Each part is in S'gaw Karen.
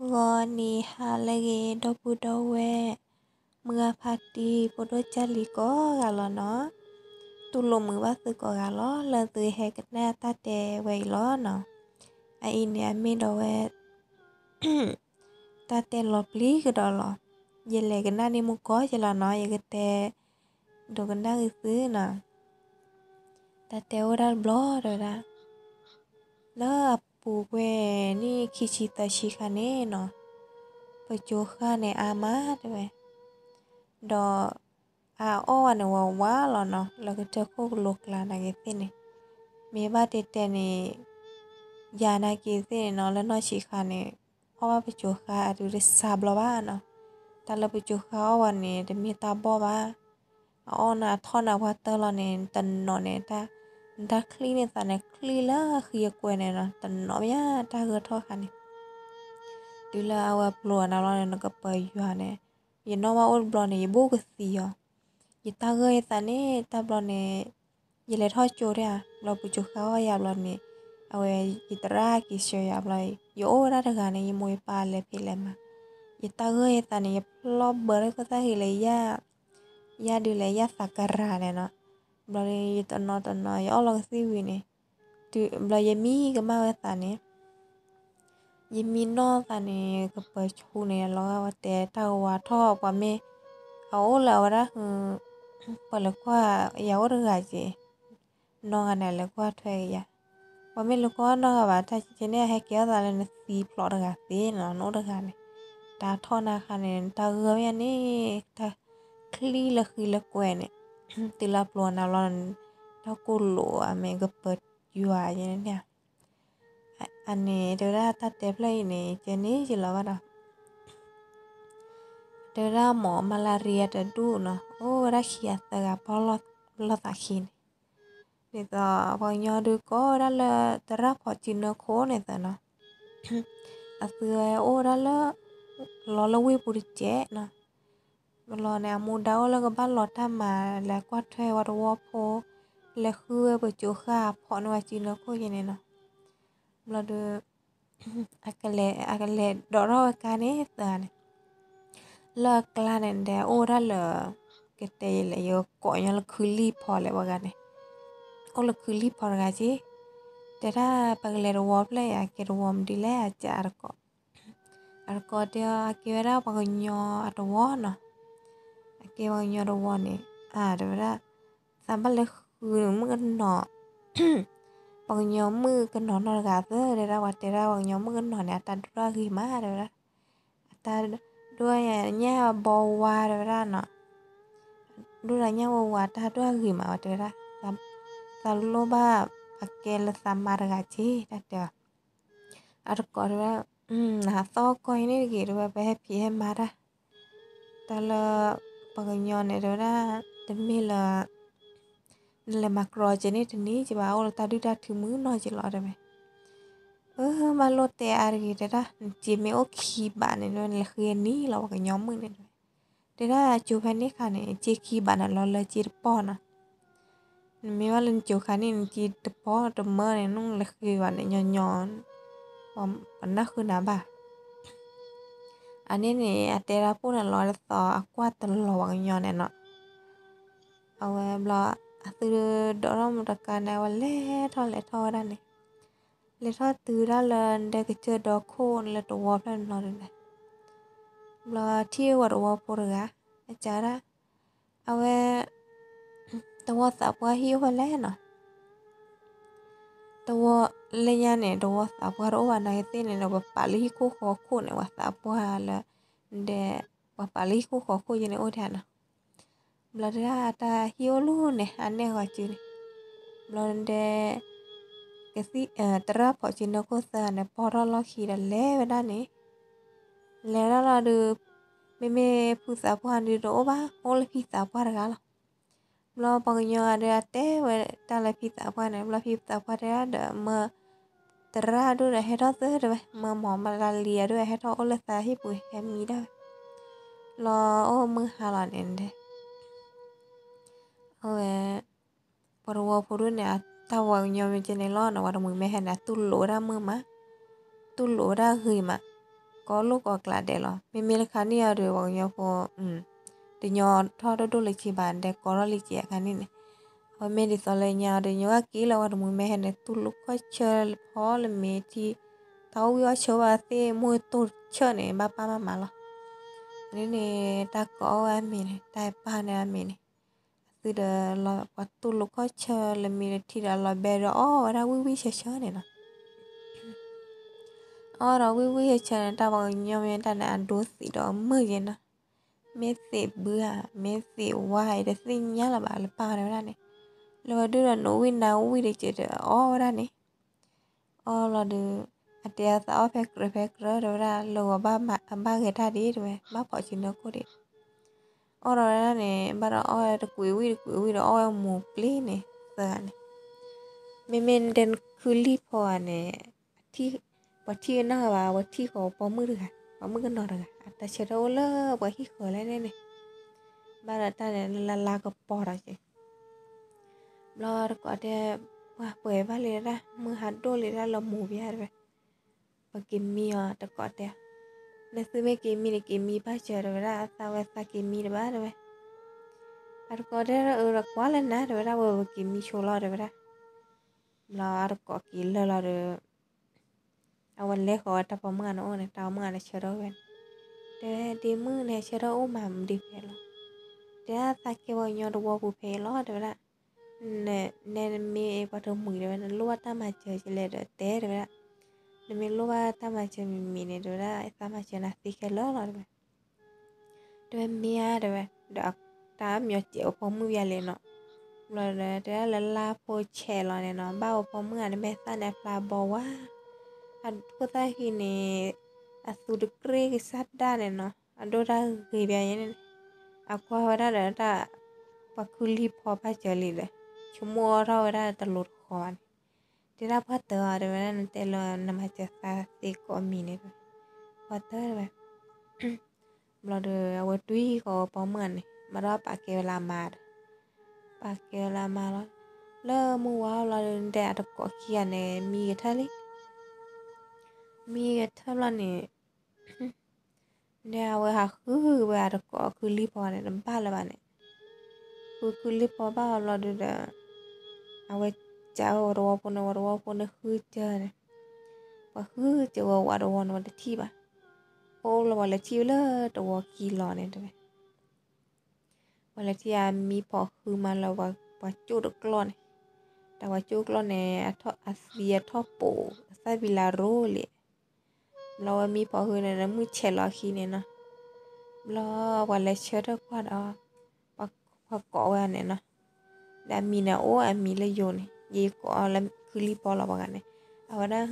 ဂီၤနံၤဟါလၢအဂ့ၤ ဒီပုၢ်ဒီဝဲၢ်, မုၢ်ဂၤဖါတံၢ် ဖိဒိၣ်ကၢ်လံၤကိးဂၤလီၤနီၤ, တူၢ်လိာ်မုာ်ဘၣ်သုကိးဂၤလီၤ လၢသုဟဲကနၣ်တၢ်တဲဝဲအံၤလီၤနီၤ. အအံၤန့ၣ် အမ့ၢ်ဒၣ်ဝဲ တၢ်တဲလီၤပျံၤကဒီးလီၤ. ယလဲၤကနၣ်န့ၢ်မူကီၢ်က့ၤလီၤနီၤ, ယကတဲဒိကနၣ်ဂ့ၤသုနီၤ. တၢ်တဲအိၣ်ဒၣ်တဘျီတဲဝဲဒၣ်, လၢအပူၤကွံာ်နံၣ်ခံဆံသၢဆံခါန့ၣ်နီၤ, ပစိၤဃၢ်န့ၣ်အါမးတဲဝဲ, ဒီးအအီၣ်ဝဲန့ၣ်ဝးဝးလီၤနီၤ, လၢကတၢၢ်ခိၣ်ကလိၤကျါနာ်က့ၤသ့ၣ်န့ၣ်, မ့ၢ်ဘၣ်တဲတဲန့ၣ် ယၤနာ်က့ၤသ့ၣ်န့ၣ်နီၤ, လၢနီၢ်ဆံးခါန့ၣ် အီၣ်ဘၣ်ပစိၤဃၢ်အဒုးတစှၤဘျီဘၣ်နီၤ. တၢ်လၢပစိၤဃၢ်အီၣ်ဝဲန့ၣ် တမ့ၢ်တၢ်ဘီၣ်ဘၣ်. အအီၣ်န့ၣ် အထီၣ်န့ၣ် အပှၤတၢၢ်လီၤန့ၣ် တနီၤန့ၣ် နတၢ်ချံၣ်န့ၢ်သးန့ၣ် ချံၣ်လၢဃံအကွဲၤန့ၣ်နီၤ, တနီၤမ့ၢ်ညါတၢ်ဂၢၢ်ထီၣ်ခါန့ၣ်, တုၤလၢအဝဲပျိၤနၤလီၤန့ၣ် နကပၢၤယွၤန့ၣ်, ယနီၣ်ဘၣ်အိၣ်တဘျီန့ၣ် ယဘိၣ်ကသံအီၤ, ယတၢ်ဂၢၢ်ယသးန့ၣ် တၢ်ဘျီန့ၣ် ယလဲၤထီၣ်ကၠိတၢ်ဧါ, ဘျီပစိၤဃၢ်အီၣ်ယၤဘျီန့ၣ်, အဝဲယသရၣ်က့ၤဆှၢယၤဘျီ, ယအိၣ်ဝဲဒၣ်တဂၤန့ၣ် ယမိၢ်ယပၢ်လဲၤဖံးလဲၤမၤ, ယတၢ်ဂၢၢ်ယသးန့ၣ် ယဖျီၣ်ဘၢလၢခိၣ်သၣ်ဃံလၢယ ယၢ်ဒုးလဲၤယၢ်သးကရၤန့ၣ်နီၤ, ဘျီဒီးယတနီၤတနီၤ ယအီၣ်လီၤကသံၣ်ဝံၤန့ၣ်, တုၤဘျီယမံကမၣ်ဝဲသးန့ၣ်, ယမံနီၢ်သးန့ၣ် ကပၢၤဆူန့ၣ် လီၤဂာ်ဝဲတဲတၢ်ကဝါထီၣ်ပှၤမ့ၢ်, အအိၣ်လၢအဝဲဒၣ်, ပှၤလဲၤကွၢ်ယၤအိၣ်တဂၤက့ၤ, နီၢ်ဂၤန့ၣ် အလဲၤကွၢ်ထွဲက့ၤယၤ, ပှၤမ့ၢ်လဲၤကွၢ်နီၢ်ဂၤဘၣ် တၢ်ကဲန့ၣ် အဟဲကဲထီၣ်သးလၢနသံဖျိးတဂၤသ့နီၤ, နအိၣ်တဂၤန့ၣ်, တၢ်ထီၣ်နၤခါန့ၣ် တၢ်ဂၢၢ်မ့ၢ်န့ၣ်, တၢ်ချံၣ်လၢဃံလၢကွဲၤန့ၣ်, တုၤလၢပျိၤနၤလီၤ, တၢ်ကိၢ်လိာ်အမ့ၢ်ကပၢၤယွၤန့ၣ်, အန့ၣ် တဲဝဲဒၣ်တၢ်တဲဖျၢၣ်အံၤန့ၣ် ကဲန့ၣ်က့ၤလီၤဘၣ်ဒီး တဲဝဲဒၣ်မ့ၢ် malaria တဒူၣ်နီၤ, အိၣ်ဝဲဒၣ်ခံဂၤသၢဂၤ ပီၢ်လီၤသးခံန့ၣ်, ဒ်သိးပှၤကညီဒုးကိးဝဲဒၣ်လၢ သရၣ်ဖီးစုနၢခိၣ်န့ၣ်သၢနီၤ, အသုဝဲအိၣ်ဝဲဒၣ်လၢ လီၤလၢဝ့ၢ်ပူၤတစဲးနီၤ, လီၤန့ၣ် အမူဒါအိၣ်လၢကဘၣ်လီၤတၢ်မၤ လဲၤကွၢ်ထွဲဝဲတဝီဖိ, လဲၤဃုဝဲပစိၤဃၢ်ဖီးန့ၢ်ဝဲစုနၢခိၣ်က့ၤန့ၣ်နီၤ, ဘျီဒီး အကလဲၤဒိးထီၣ်ဝဲကါန့ၣ်သၢဂၤန့ၣ်, လၢအကျါန့ၣ်ဒဲး အိၣ်ဝဲဒၣ်လၢ ကတဲယလဲၣ် ယကိးညီလၢခုလံၢ်ဖီလဲၣ်ပှၤဂၤန့ၣ်, အိၣ်လၢခုလံၢ်ဖီတဂၤက့ၤ, တဲဒၣ်ပကလဲၤတဝီဖျၢၣ်အံၤ အကဲတဝီမနုၤလဲၣ် အစံးအတကိး, အတကိးတဲအီၤ အကဲဝဲဒၣ်ပှၤကညီအတဝီနီၤ, အကဲပှၤကညီတဝီန့ၣ်, အတဲဝဲဒၣ် သးဘၣ်လဲၤဃုမုၣ်ကနီၤ ပှၤကညီမုၣ်ကနီၤနီတဂၤသၢ, တဲဒၣ်ပှၤတဲဒၣ်ပှၤကညီမုၣ်ကနီၤန့ၣ် အတၢ်ဒိၣ်တၢ်ဂ့ၤမး တဲဝဲဒၣ်, အတၢ်ဒိၣ်ညၣ်ဘီဝါ တဲဝဲဒၣ်နီၤ, ဒိၣ်ဒီးညၣ်ဝါဝါ တၢ်ဒိၣ်တၢ်ဂ့ၤမး တဲဝဲဒၣ်, သးလိၣ်ဘၣ်ပကဲလၢသးမါတဂၤက့ၤ တၢ်တဲအီၤ, အတကိးတဲဝဲဒၣ်, နဟးသီၣ်ကီၢ်အံၤန့ၣ်တဂ့ၤ တဲဝဲ ပဟဲဖံးဟဲမၤတၢ် တၢ်လၢ ပှၤကညီန့ၣ် တဲဝဲဒၣ် တမ့ၢ်လၢ နလဲၤမၤကြီက့ၤန့ၣ်တန့ၢ်က့ၤဘၣ် အိၣ်လၢတၢ်ဒုၣ်တၢ်ထုမုၢ်နီၢ်က့ၤလီၤ တဲဝဲ, အၢ ဘၣ်လိၣ်တဲအါတဂ့ၤ တဲဒၣ် နစ့မ့ၢ်အိၣ်ခံဘးန့ၣ် နလဲၤဃ့နံၤလီၤ ပှၤကညီမုၣ်န့ၣ် တဲဝဲ, တဲဒၣ် ကၠိဖဲန့ၣ်ခါန့ၣ် စ့ခံဘးန့ၣ် လီၤလၢစ့တပီၢ်နီၤ နမ့ၢ်ဘၣ်လၢနကၠိခါန့ၣ် နစ့တပီၢ်တမၢန့ၣ် နလဲၤဃ့ဘၣ်န့ၣ် ညီညီ ပနၢ်ဃုနၤဘၣ်. အန့ၣ်န့ၣ် အတဲဒၣ်ပိၢ်န့ၣ်လီၤ ဒ်သိးအကွၢ်တလီၤပှၤကညီန့ၣ်နီၤ. အဝဲဘျီ အသုဒိးထီၣ်မူတကါန့ၣ် အဝဲလဲၤထီၣ်လဲၤထီၣ်ဝဲဒၣ်န့ၣ် လဲၤထီၣ်တုၤဒၣ်လၢဒဲကစၢၢ်ဒီခိၣ်လၢတဝီဖျၢၣ်န့ၣ်လီၤန့ၣ်, ဘျီထံၣ်ဝဲတဝီဖိတဂၤ အစံးဒၣ် အဝဲ တဝီသးပှၢ်ဟံၣ်အိၣ်ဖဲလဲၣ်နီၤ. တဝီလၢညါန့ၣ် တဝီသးပှၢ်တအိၣ်ဘၣ်နာ်က့ၤသ့ၣ်န့ၣ်ဒီး ပှၤပာ်လၢဟံၣ်ခိၣ်ဃီခိၣ်န့ၣ် ပှၤသးပှၢ်လၢ ဒဲ ပှၤပာ်လၢဟံၣ်ခိၣ်ဃီခိၣ်ယဲန့ၣ်အိၣ်ဒၣ်နီၤ. ဘျီဒၣ်တၢ်ဟံၣ်အိၣ်လူၤန့ၣ် အနဲၣ်ဂီၤစုန့ၣ်, ဘျီဒဲ ကသံၣ် သရၣ်ဖီးစုနၢခိၣ်သၢဂၤန့ၣ် ပီၢ်ထီၣ်လီၢ်ခံဒီးလဲၤဝဲဒၣ်န့ၣ်, လဲၤဒၣ်လီၤဒီး မ့မ့ၢ်ဖုသးပှၢ်ဒုးတအိၣ်ဘၣ် အိၣ်လၢဖံသးပှၢ်တဂၤလီၤ. ဘျီပှၤကညီဂၤဒီးအတဲဝဲတၢ်လၢဖံသးပှၢ်န့ၣ် ဘျီဖံသးပှၢ်တဲဒၣ်ဒီး မၢ သရၣ်ဒိၣ်ဒီးဟဲထီၣ်သၢတဲဝဲ မၢ မ့ၢ် malaria ဒိၣ်ဒီးဟဲထီၣ်အိၣ်လၢသးဟံၣ်ပူၤဟဲမံဒၣ်ဝဲ လီၤအိၣ်မုၢ်ဟါလီၤန့ၣ်ဒဲ အဝဲ ပှၤတဝီဖိဒိၣ်န့ၣ် အတၢ်ဝဲကညီမ့ၢ်ကဲန့ၣ်လီၤန့ၣ် ပှၤတမှံၤမ့ၢ်ဟဲန့ၣ် အတူၢ်လိာ်ဝဲဒၣ်မုာ်မး, တူၢ်လိာ်ဝဲဒၣ်ဂ့ၤမး, ကိးလိၣ်ကိးကျးဒဲးလီၤ. မ့မ့ၢ်တခါန့ၣ်အီၤဒီး ပှၤကညီဖိ တညီထီၣ်ဒိၣ်ဒိၣ်လၢၤဘၣ် ဒဲးကိးထီၣ်လံကဲအခါန့ၣ်န့ၣ်, အဝဲမ့ၢ်ဒ်သိးလၢညါအီၤဒီး ညိကက့ၤလၢဝဲတမူမ့ၢ်ဟဲန့ၣ် တူၢ်လိာ်ခီၣ်ဆၢဖီလၢမ့ၢ်ထံ, တၢ်အိၣ်ဝံၣ်အီၣ်ဆၢဘၣ်သ့ၣ် မိၢ်တိၢ်ဆၢန့ၣ် ဘၣ်ပၢ်မးမးလီၤ. န့ၣ်န့ၣ် တၢ်ကိးအီၣ်ဝဲအမံၤန့ၣ် တၢ်ပၢ်န့ၣ်အမံၤန့ၣ်, အသုဒီး ပှၤတူၢ်လိာ်ခီၣ်ဆၢလၢမ့ၢ်တထံဒီး အလီၤဘဲဒီးအီၣ်ဝဲဒၣ်ဝံၣ်ဝံၣ်ဆၢဆၢန့ၣ်လီၤ. အီၣ်ဒီးဝံၣ်ဝံၣ်ဆၢဆၢန့ၣ် တၢ်ပှၤကညီမ့ၢ်တၢ်န့ၣ် အဒိသံးဒီးမုာ်က့ၤနီၤ, မ့ၢ်သံးဘုဧါ မ့ၢ်သံးဝါအံၤ တသ့ၣ်ညါလၢၤဘၣ် လၢပၢ်ဝဲဒၣ်န့ၣ်, လၢဝဲဒၣ်ဒီးနအိၣ်ဝံၣ်နၤအိၣ်ဝံၣ်ဒီးက့ၤဒီးအီၣ်ဝဲဒၣ်န့ၣ်, အီၣ်လီၤဒီး အတဲအသးအီၣ်ဖဲကြၢးဖဲကြၢးတဲဝဲဒၣ် လၢဂီၤဘၣ်ဂဲၤတၢ်ဒ်တဲဝဲ ဘၣ်ဖီးဆံးနၢခိၣ်ဒံး အီၣ်ဒီးဝဲဒၣ်န့ၣ် ဘၣ်ဒီးအီၣ်ဝဲတကွံာ်ဝံၣ်တကွံာ်ဝံၣ်ဒီးအီၣ်ဝဲမူၤပျ့ၤန့ၣ် သၢဂၤန့ၣ်, မ့မ့ၢ်ဒဲနခုလံၢ်ဖီဂၤန့ၣ်, ပှၤထံၣ်ကနၣ်ဘၣ် ပှၤထံၣ်ဃီပိာ်မုၣ်တဂၤ ပိာ်မုၣ်ကနီၤတဂၤ အတၢ်ဆၢထၢၣ်အိၣ်လၢပှၤဟံၣ်ဃီလဲၣ်န့ၣ်န့ၣ်, ဘၣ်ဒီးတၢ်န့ၣ်လၢလါကပီၤဒီးက့ၤ ဘျီတကိးတဲ, ပှၤပှဲၤဘၣ်လံဒၣ် မုၢ်ဟးဒိၣ်လံဒၣ်လီၤမူၤဘၣ်တဲဝဲ, ပက့ၤမံအီၤတကိးတဲ, နသုမ့ၢ်က့ၤမံန့ၣ် က့ၤမံဘၣ်စၢၤတဲဝဲဒၣ် အသးဝဲသးက့ၤမံတဘၣ်တဲဝဲ, အတကိးတဲအၢဒီးကွၢ်လၢနၤတဲဝဲဒၣ် ဝဲပက့ၤမံဆိလီၤတဲဝဲဒၣ်, ဘျီအတကိးက့ၤလၢာ်လီၤဒီး အဝဲလဲၤဃီၤဝဲတၢ်ပိာ်မုၣ်ဂၤန့ၣ်အိၣ်န့ၣ် တၢ်ပိာ်မုၣ်ဂၤန့ၣ်ဆၢထၢၣ်ဝဲန့ၣ်, တဲဒ့မုၣ်န့ၣ်ဆၢထၢၣ်အိၣ်မးမဒံဖဲလီၤ, တဲဒၣ်သးကဲပှၤကညီတဝီပူၤဖဲအံၤလီၤတဲဝဲဒၣ်, နဲနမ့ၢ်ပှၤတမှံၤတဲဝဲ နလိၣ်ဘၣ်တၢ်မၤစၢၤကလဲၣ်ဒီးတဲတဲဝဲဒၣ်, နမ့ၢ်လိၣ်ဘၣ်တၢ်မၤစၢၤမံၤမံၤန့ၣ်တဲဝဲဒၣ် သးမၤစၢၤနၤသ့ခဲလၢာ်လီၤတဲဝဲ တဲဝဲမ့ၢ်ဧါတဲဝဲ, ဒီးတၢ်မၠီၤစဲးဝဲပိာ်မုၣ်ဘၣ်လဲၣ်နီၤ, ဘျီဒီးတဲဒၣ်လၢလါဖိဆဲးလီၤန့ၣ်နီၤ ဘၣ်ဝဲပိာ်မုၣ်ဂၤန့ၣ်မဲာ်သၣ်န့ၣ်အဖျါဘီဝါ, အခိၣ်သၣ်ဃံန့ၣ်, အသူတကြ့ကစၢ်ဒၣ်န့ၣ်နီၤ အဒိၣ်တၢ်ဂ့ၤဘၣ်န့ၣ်, အကွၢ်ဝဲဒၣ်ဒီးတၢ်, ပှၤခုလံၢ်ဖီဘၣ်စၢၤလံဒီး, ဆိကမိၣ်အီၣ်ထီၣ်ဝဲဒၣ်တလိၤတဃီဘၣ်န့ၣ်, တဲဒၣ်ပှၤတၢ်အီၤတဲဝဲဒၣ် နတဲလၢနမၤစၢၤသးသ့ကိးမံၤန့ၣ်တဲဝဲ, ပှၤတၢ်တဲဝဲ ဘျီဒီး အဝဲတွံၢ်ဃီၤပိာ်မုၣ်ဂၤန့ၣ် ဘၣ်ဒီးပာ်ကဲဝဲလၢအမါဒီး, ပာ်ကဲဝဲလၢအမါလီၤ, လၢမုၢ်ဝါဘျီဒီး ဒဲးအတကိးခံဂၤန့ၣ် မံကထၢၣ်လံ, မံကထၢၣ်ဘျီန့ၣ်, ဒဲးအဝဲဟးဃုဝဲအတကိးခုလံၢ်ဖီန့ၣ် တဘၣ်လၢၤဘၣ်န့ၣ်, ဃုခုလံၢ်ဖီဘၣ်အီၤဘျီဒီး, အဝဲစးဝဲတဝီဖိန့ၣ် ဝဲတဝီဖိန့ၣ်ဃုစၢၤန့ၣ်, ပှၤဃုစၢၤဝဲဝးတဝီန့ၣ် ဝဲတထံၣ်ဘၣ်, အိၣ်လၢပှၤလဲၤထံၣ်ဝဲလၢတဝီခံလီၤန့ၣ်တဲဝဲ ပှၤလဲၤထံၣ်အမံဖီဃုမးလၢပှၤကၠိၣ်တကျီၢ်န့ၣ်, တၢ်ပှၤကၠိၣ်ကျီၢ်န့ၣ်, အသံအထီၣ်ပိာ်အသၣ်ဘံလးရိလံ, ဘျီဝဲမံဖီဃုန့ၣ် မုၢ်ဆဲးလီၤခံန့ၣ်နီၤ, ဘျီပှၤလဲၤဆၢထၢၣ်ကွၢ်ဒီး, ပှၤကိးဝဲန့ၣ်နီၤ, ဒီးအမံၤန့ၣ်အိၣ်အမံၤလၢယိၤန့ၣ် ယကိးလၢခုလံၢ်ဖီလီၤပှၤဂၤန့ၣ်, အဝဲဒၣ်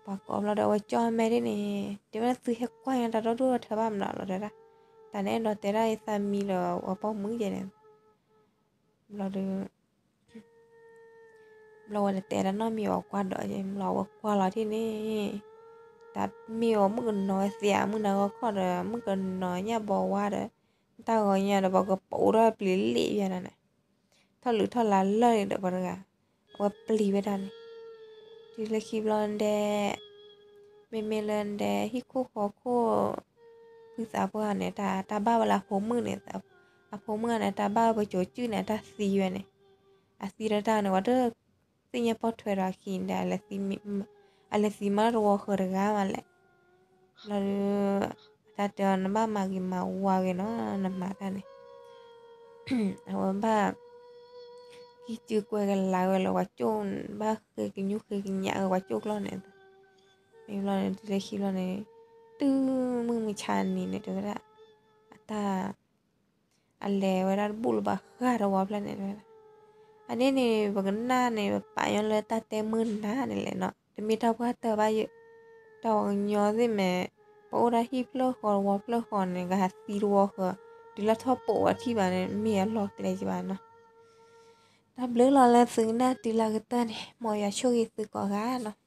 ပှၤကိးဘျီဒီး အဝဲကၠီၣ်မဲဒ်န့ၣ်, တဲဝဲဒၣ်သုဟဲကွၢ်ညါတၢ်ဒီဒိၣ်ထၢဘၣ်မနုၤလီၤတဲဒၣ်, တၢ်န့ၣ်အဲၣ်ဒိးတဲဒၣ်အသးမံဒီးဝဲပိာ်မုၣ်ယဲန့ၣ်, ဘျီဒီး ဘျီဝဲတတဲတၢ်နီတမံၤ အဝဲကွၢ်ဒီးက့ၤ ဘျီအဝဲကွၢ်လီၤထံၣ်န့ၣ်, တၢ်မ့ၢ်အီၤမုၣ်ကနီၤဝဲသ့ဧါ မုၣ်နၤဂီၢ်ခီၣ်ဒီး မုၣ်ကနီၤညၣ်ဘီဝါဒီး, တၢ်ဂီၤညါဒီး ပှၤကပာ်အိၣ်ထီၣ်ပျံၤလ့ၣ်ယဲနီၤန့ၣ်, ထီၣ်လုးထီၣ်လါလၢာ်န့ၣ်ဒီးပှၤတဂၤ, အဝဲပျံၤဝဲဒၣ်န့ၣ်, တုၤလၢခံဘျီဒဲး မ့မ့ၢ်လၢဒဲး ဟံၣ်ခိၣ်ဃီခိၣ် ဖုသးပှၢ်န့ၣ် တၢ်ဘၣ်ဝဲလၢအဖိမုၣ်န့ၣ်, အဖိမုၣ်န့ၣ် တၢ်ဘၣ်ဝဲပစိၤစုၣ်န့ၣ် အတၢ်သံဝဲန့ၣ်, အသံဒီးတၢ်န့ၣ် ပှၤတသ့ၣ်ညါပိာ်ထွဲဒီးအခံဒီး အလဲၤသံမးတဝီဃၢၤတဂၤမးလဲၣ်, ဘျီဒီး အတၢ်တဲအီၤ နဘၣ်မၤဂ့ၤမၤဝါဂ့ၤနီၤ နမၤတၢ်န့ၣ် အဝဲဘၣ် ကံၢ်စုကွဲကလၤဝဲလၢပှၤကၠိၣ်, ဘၣ်ဃ့ကညူၣ်ဃ့ကညးဝဲပှၤကၠိၣ်ကျီၢ်န့ၣ်, မ့ၢ်ဘျီန့ၣ် တုၤလၢခံဘျီန့ၣ်, တုၤမုၢ်မဆါနံၤန့ၣ် တဲဝဲဒၣ်, အတၢ်, အလဲၤဝဲဒၣ်တဘူၣ်လၢၤဘၣ်ဃၣ်တဝီဖျၢၣ်န့ၣ်တဲဝဲဒၣ်, အန့ၣ်န့ၣ် ပကနၣ်န့ၣ် ပပာ်ညီလၢတၢ်တဲမုၢ်နၤန့ၣ်လဲၣ်နီၤ တမ့ၢ်တၢ်ပှၢ်တၢၢ်ဘၣ်ယဲ, တၢ်ပှၤကညီသ့ၣ်မ့ၢ်, ပအိၣ်ဒၣ်ဟံၣ်ဖျၢၣ်ဃီတဝီဖျၢၣ်ဃီန့ၣ် ကဟးသံတဝီဃၢၤ, တုၤလၢထီၣ်ပိာ်ဝဲထံၣ်ဘၣ်န့ၣ် မ့ၢ်အလီၢ်ကျဲကဘၣ်နီၤ, တၢ်ဘျုးလီၤလၢသုကနၣ်တုၤလၢအကတၢၢ်န့ၣ် မ်ယွၤဆိၣ်ဂ့ၤသုကိးဂၤနီၤ.